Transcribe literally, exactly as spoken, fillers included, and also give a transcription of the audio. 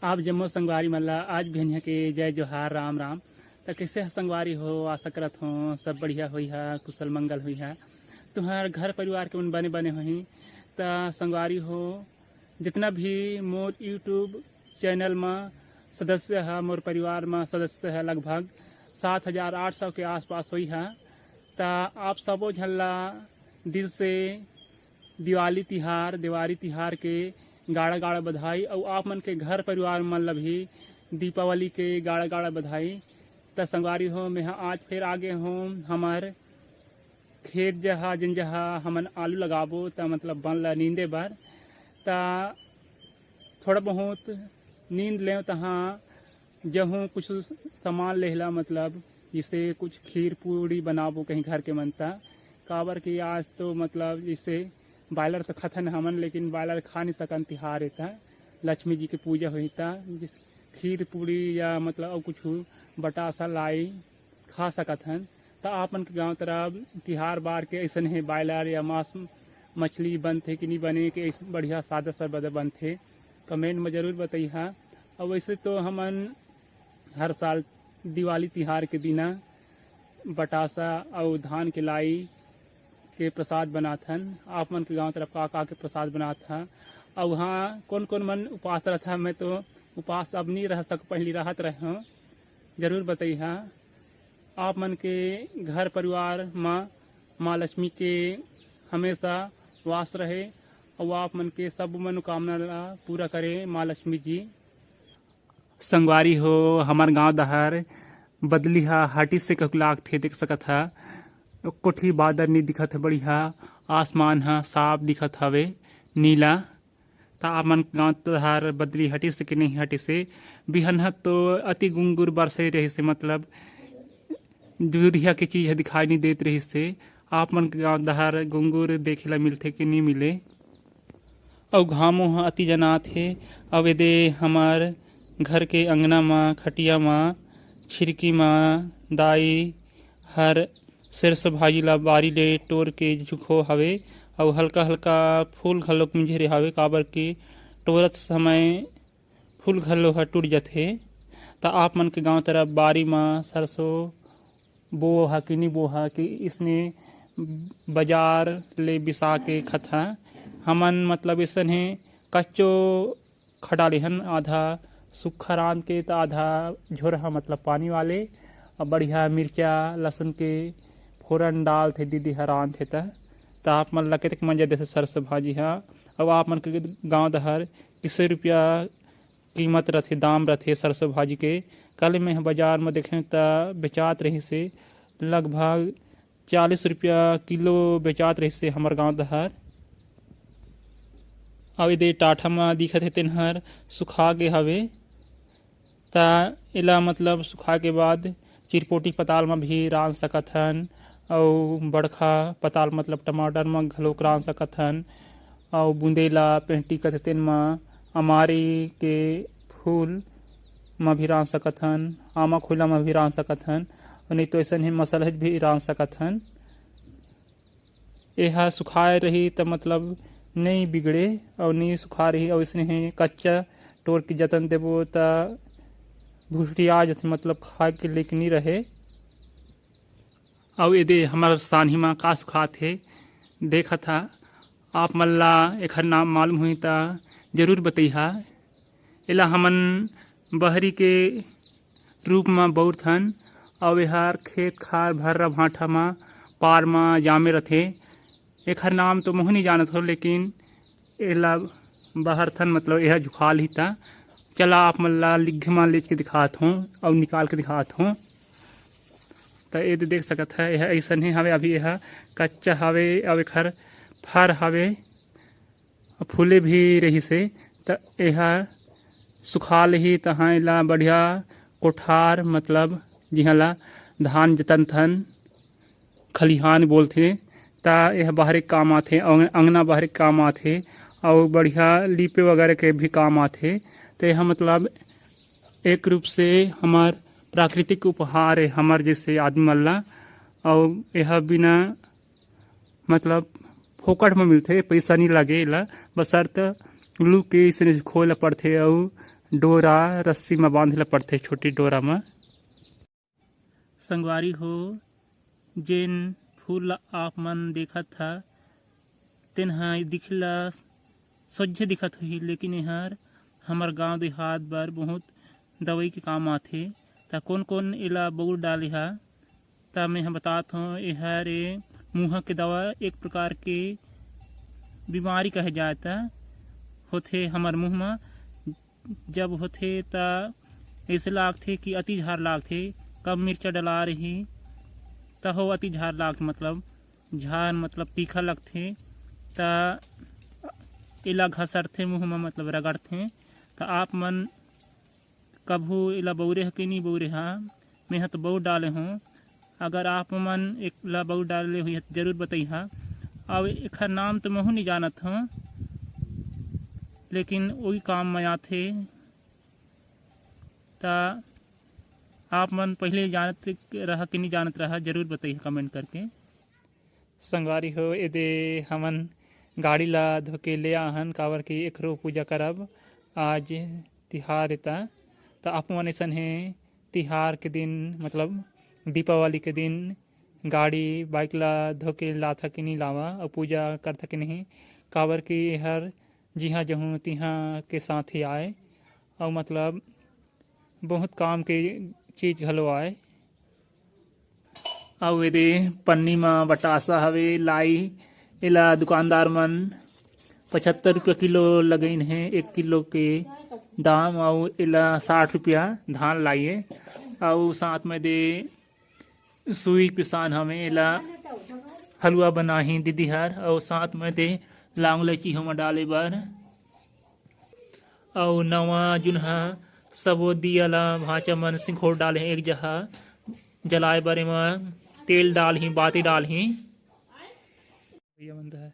आप जम्मो संगवारी मन ला आज बिहनिया के जय जोहार, राम राम। त कइसे ह संगवारी हो? आशा करत हों सब बढ़िया होइहा, कुशल मंगल होइहा। तुंहर घर परिवार के मन बने बने होही। त संगवारी हो, जितना भी मोर YouTube चैनल म सदस्य ह, मोर परिवार म सदस्य ह, लगभग सात हजार आठ सौ के आसपास होइहा। त आप सबो झन ला दिल से दिवाली तिहार, देवारी तिहार के गाड़ा गाड़ा बधाई। अउ आप मन के घर परिवार मन ला भी दीपावली के गाड़ा गाड़ा बधाई। त संगवारी हो, मेहा आज फेर आगे हों हमर खेत जहा, जेन जहा हमन आलू लगाबो, त मतलब बन ला नींदे बर। त थोड़ा बहुत नींद लेंव, तहाँ जहूँ कुछ सामान लेहला, मतलब जैसे कुछ खीर पूड़ी बनाबो कहीं घर के मन त। काबर कि आज तो मतलब जैसे बॉयलर तो खथन हमन, लेकिन बॉयलर खा नहीं सकन, तिहार हे त, लक्ष्मी जी के पूजा होही त, जिस खीर पूड़ी या मतलब अउ कुछ बतासा लाई खा सकत हन। त आप मन के गांव तरफ तिहार बार के अइसन हे, बॉयलर या मांस मछली बनथे कि नहीं बने, कि अइसन बढ़िया सादा सादा बनथे, कमेंट में जरूर बतइहा। अउ वैसे तो हमन हर साल दिवाली तिहार के दिना बतासा अउ धान के लाई के प्रसाद बनाथन। आप मन के गांव तरफ का का के प्रसाद बनात हा, अउ हाँ, कौन कौन मन उपास रहत हा? मैं तो उपास अब नहीं रह सक, पहली रहत रहे हूँ, जरूर बतइहा। आप मन के घर परिवार म माँ लक्ष्मी के हमेशा वास रहे, अउ आप मन के सब मनोकामना ला पूरा करे माँ लक्ष्मी जी। संगवारी हो, हमर गांव डहर बदली ह हटिस से कहूँ लागथे, देख सकत ह। कोठी बादर नी दिखत ह, बढ़िया आसमान ह साफ दिखत हवे, नीला। त आप मन गांव डहर बदली हटिस से कि नहीं हटिस से? बिहन ह तो अति गुंगुर बरसे रहिस से, मतलब दूरिहा के चीज ह दिखाई नहीं देत रहिस से। आप मन के गांव डहर गुंगुर देखे ला मिलथे कि नहीं मिले? अउ घामो ह अति जनात हे। अउ एदे हमर घर के अंगना म, खटिया म, खिड़की म दाई हर सरसो भाजी ला बारी ले टोर के झुको हवे। अउ हल्का हल्का फूल घलोक मिंजरे हवे, काबर कि टोरत समय फूल घलो ह टूट जथे। त आप मन के गांव तरफ बारी म सरसो बोहा कि नी बोहा कि इसने बाजार ले बिसा के खथा? हमन मतलब इसन हे, कच्चो खा डाले हन, आधा सूखा रांध के त आधा झोरहा मतलब पानी वाले। अउ बढ़िया मिर्चा लहसुन के फोरन डालथे दीदी ह रांधथे त। त आप मन ला कतेक मजा देथे सरसो भाजी ह। अउ आप मन के गांव डहर किसे रुपया कीमत रथे, दाम रथे सरसो भाजी के? कल मैं ह बाजार म देखें त बेचात रहिस हे, लगभग चालीस रुपया किलो बेचात रहिस हे हमर गांव डहर। अउ एदे टाठा म दिखत हे, तेन हर सुखा गे हवे। त एला मतलब सुखा के बाद चिरपोटी पताल म भी रांध सकत हन, अउ बड़खा पताल मतलब टमाटर म घलोक रांध सकत हन, अउ बुंदे ला पेंटी कथे तेन म अमारी के फूल म भी रांध सकत हन, आमा खोइला म भी रांध सकत हन, अउ नहीं तो अइसन हे मसाला भी रांध सकत हन। एहा सुखाए रही त मतलब नइ बिगड़े, अउ नइ सुखा रही अउ अइसने हे कच्चा टोर के जतन देबो त भुसड़िया जथे, मतलब खाए के लेक नइ रहे। अउ एदे हमर सानही म का सुखात हे, देखत हा। आप मन ला एखर नाम मालूम होही त जरूर बतइहा। एला हमन बहरी के रूप म बउरथन, अउ एहर खेत खार, भर्रा भांठा म, पार म जामे रथे। एखर नाम तो महू नइ जानत हो, लेकिन एला बहरथन, मतलब एहा झुखाल ही त। चला आप मन ला लिग्घे म लेज के दिखात हों अउ निकाल के दिखात हों। त ए दे देख सकत ह, एहा अइसन ही हवे, अभी एहा कच्चा हवे अउ एखर फर हवे। फूले भी रहिस हे, त एहा सुखा लेही, तहाँ एला बढ़िया कोठार, मतलब जिहाँ ला धान जतनथन, खलिहान बोलथे, त एहा बाहरे काम आथे, अंग-, अंगना बाहरे काम आथे, अउ बढ़िया लीपे वगैरह के भी काम आथे। त एहा मतलब एक रूप से हमर प्राकृतिक उपहार हे, हमर जैसे आदमी मन ला, अउ एहा बिना मतलब फोकट म मिलथे, पइसा नइ लागे एला, बसरत लू के अइसने खोए ल पड़थे अउ डोरा रस्सी म बांधे ला पड़थे, छोटी डोरा म। संगवारी हो, जेन फूल ला आप मन देखत हा, तेन ह दिखे ला सोझे दिखत होही, लेकिन एहर हमर गांव देहात बर बहुत दवाई के काम आथे। त कोन कोन एला बउर डाले हा, त मैं ह बतात हों। एहर ए मुंह के दवा, एक प्रकार के बीमारी कहे जाए त होथे हमर मुंह म। जब होथे त ऐसे लागथे कि अति झार लागथे, कम मिर्चा डला रही त हो अति झार लागथे, मतलब झार मतलब तीखा लगथे। त एला घसरथे मुंह म, मतलब रगड़थे। त आप मन कभू एला बउरे ह कि नी बउरे हा? मैं ह तो बउर डाले हों। अगर आप मन एला बउर डाले हुई ह त जरूर बतइहा। अउ एखर नाम तो महू नी जानत हों, लेकिन ओही काम म आथे। त आप मन पहले जानत रहा कि नी जानत रहा, जरूर बतइहा comment करके। संगवारी हो, एदे हमन गाड़ी ला धोके ले आहन, काबर कि एकरो पूजा करब। आज तिहार ए त, त आप मन अइसन हे, तिहार के दिन, मतलब दीपावली के दिन गाड़ी, bike ला धोके लाथा कि नी लावा अउ पूजा करथा कि नहीं, काबर कि एहर जिहाँ जहूँ तिहाँ के साथ ही आए। अउ मतलब बहुत काम के चीज घलो आए। अउ एदे पन्नी म बतासा हवे, लाई। एला दुकानदार मन पचहत्तर रुपया किलो लगइन हे, एक किलो के दाम, अउ एला साठ रुपया धान लाई हे। अउ साथ में दे सुई पिसान हवे, एला हलवा बनाही दीदी हर, अउ साथ में दे लौंग इलायची होमा डाले बर। अउ नवा जुनहा सबो दिया ला भांचा मन सिंखोर डाले हे एक जगह जलाए बर, एमा तेल डालही, बाती डालही। भैया मन तो है।